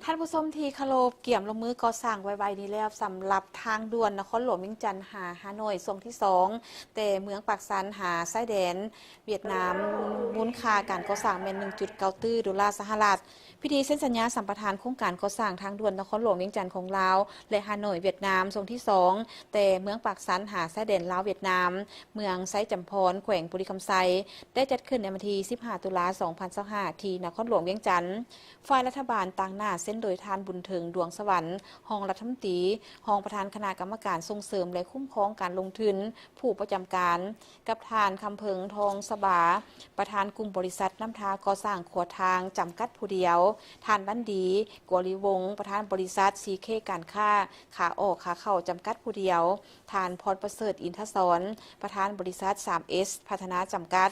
ທ່ານຜູ້ຊົມທີ່ເຄົາລົບ, ກຽມລົງມືກໍ່ສ້າງໄວໆນີ້ແລ້ວ ສຳລັບທາງດ່ວນນະຄອນຫຼວງວຽງຈັນຫາຮ່າໂນ້ຍ ຊ່ວງທີສອງ ແຕ່ເມືອງປາກຊັນຫາຊາຍແດນຫວຽດນາມ, ມູນຄ່າການກໍ່ສ້າງແມ່ນ ໜຶ່ງຈຸດເກົ້າຕື້ໂດລາສະຫະລັດ. ພິທີເຊັນສັນຍາສຳປະທານໂຄງການກໍ່ສ້າງທາງດ່ວນນະຄອນຫຼວງວຽງຈັນຂອງລາວ ແລະ ຮ່າໂນ້ຍຫວຽດນາມ ຊ່ວງທີສອງ ແຕ່ເມືອງປາກຊັນຫາຊາຍແດນລາວຫວຽດນາມ, ເມືອງໄຊຈຳພອນ ແຂວງບໍລິຄຳໄຊ ໄດ້ຈັດຂຶ້ນໃນວັນທີສິບຫ້າ ຕຸລາ ສອງພັນຊາວຫ້າ ທີ່ນະຄອນຫຼວງວຽງຈັນ. ຝ່າຍລັດຖະບານຕາງໜ້າເຊັນໂດຍທ່ານ ບຸນເຖິງ ດວງສະຫວັນ ຮອງລັດຖະມົນຕີ, ຮອງປະທານຄະນະກຳມະການສົ່ງເສີມ ແລະ ຄຸ້ມຄອງການລົງທຶນ, ຜູ້ປະຈຳການ, ກັບທ່ານ ຄຳເພິງ ທອງສະບາ, ປະທານກຸ່ມບໍລິສັດນ້ຳທາກໍ່ສ້າງຂົວທາງຈຳກັດຜູ້ດຽວ, ທ່ານ ວັນດີ ກົວລີວົງ, ປະທານບໍລິສັດ ຊີເຄ ການຄ້າ ຂາອອກຂາເຂົ້າຈຳກັດຜູ້ດຽວ, ທ່ານ ພອນປະເສີດ ອິນທະສອນ, ປະທານບໍລິສັດ ສາມເອສ ພັດທະນາຈຳກັດ.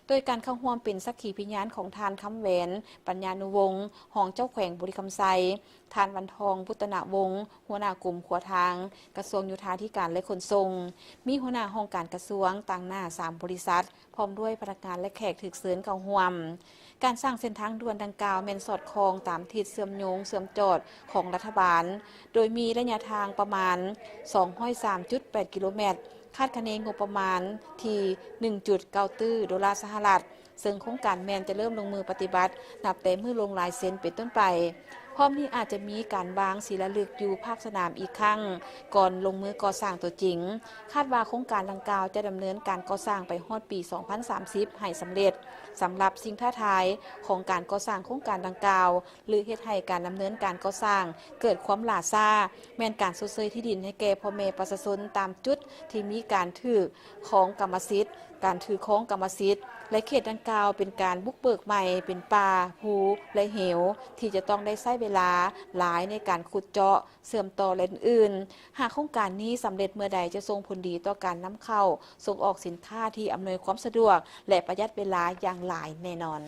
ໂດຍການເຂົ້າຮ່ວມເປັນສັກຂີພິຍານຂອງທ່ານ ຄຳແຫວນ ປັນຍານຸວົງ, ຮອງເຈົ້າແຂວງບໍລິຄຳໄຊ, ທ່ານ ວັນທອງ ບຸດຕະນະວົງ, ຫົວໜ້າກົມຂົວທາງ, ກະຊວງໂຍທາທິການ ແລະ ຂົນສົ່ງ, ມີຫົວໜ້າຫ້ອງການກະຊວງ, ຕາງໜ້າສາມບໍລິສັດ, ພ້ອມດ້ວຍພະນັກງານ ແລະ ແຂກຖືກເຊີນເຂົ້າຮ່ວມ. ການສ້າງເສັ້ນທາງດ່ວນດັ່ງກ່າວແມ່ນສອດຄ່ອງຕາມທິດເຊື່ອມໂຍງເຊື່ອມຈອດຂອງລັດຖະບານ, ໂດຍມີໄລຍະທາງປະມານ ສອງຮ້ອຍສາມຈຸດແປດ ກິໂລແມັດ, ຄາດຄະເນງົບປະມານທີ່ ໜຶ່ງຈຸດເກົ້າຕື້ໂດລາສະຫະລັດ, ເຊິ່ງໂຄງການແມ່ນຈະເລີ່ມລົງມືປະຕິບັດນັບແຕ່ມື້ລົງລາຍເຊັນເປັນຕົ້ນໄປ. ພ້ອມນີ້ອາດຈະມີການວາງສີລາລຶກຢູ່ພາກສະໜາມອີກຄັ້ງ ກ່ອນລົງມືກໍ່ສ້າງຕົວຈິງ. ຄາດວ່າໂຄງການດັ່ງກ່າວຈະດຳເນີນການກໍ່ສ້າງໄປຮອດປີສອງພັນສາມສິບໃຫ້ສຳເລັດ. ສຳລັບສິ່ງທ້າທາຍຂອງການກໍ່ສ້າງໂຄງການດັ່ງກ່າວ ຫຼື ເຮັດໃຫ້ການດຳເນີນການກໍ່ສ້າງເກີດຄວາມຫຼ້າຊ້າ ແມ່ນການຊົດເຊີຍທີ່ດິນໃຫ້ແກ່ພໍ່ແມ່ປະຊາຊົນຕາມຈຸດທີ່ມີການຖືຄອງກຳມະສິດ, ການຖືຄອງກຳມະສິດ ແລະ ເຂດດັ່ງກ່າວເປັນການບຸກເບີກໃໝ່ ເປັນປ່າ, ພູ ແລະ ເຫວ ທີ່ຈະຕ້ອງໄດ້ໃຊ້ເວລາຫຼາຍໃນການຂຸດເຈາະ, ເຊື່ອມຕໍ່ ແລະ ອື່ນໆ. ຫາກໂຄງການນີ້ສຳເລັດເມື່ອໃດ ຈະສົ່ງຜົນດີຕໍ່ການນຳເຂົ້າ, ສົ່ງອອກສິນຄ້າທີ່ອຳນວຍຄວາມສະດວກ ແລະ ປະຢັດເວລາຢ່າງຫຼາຍແນ່ນອນ.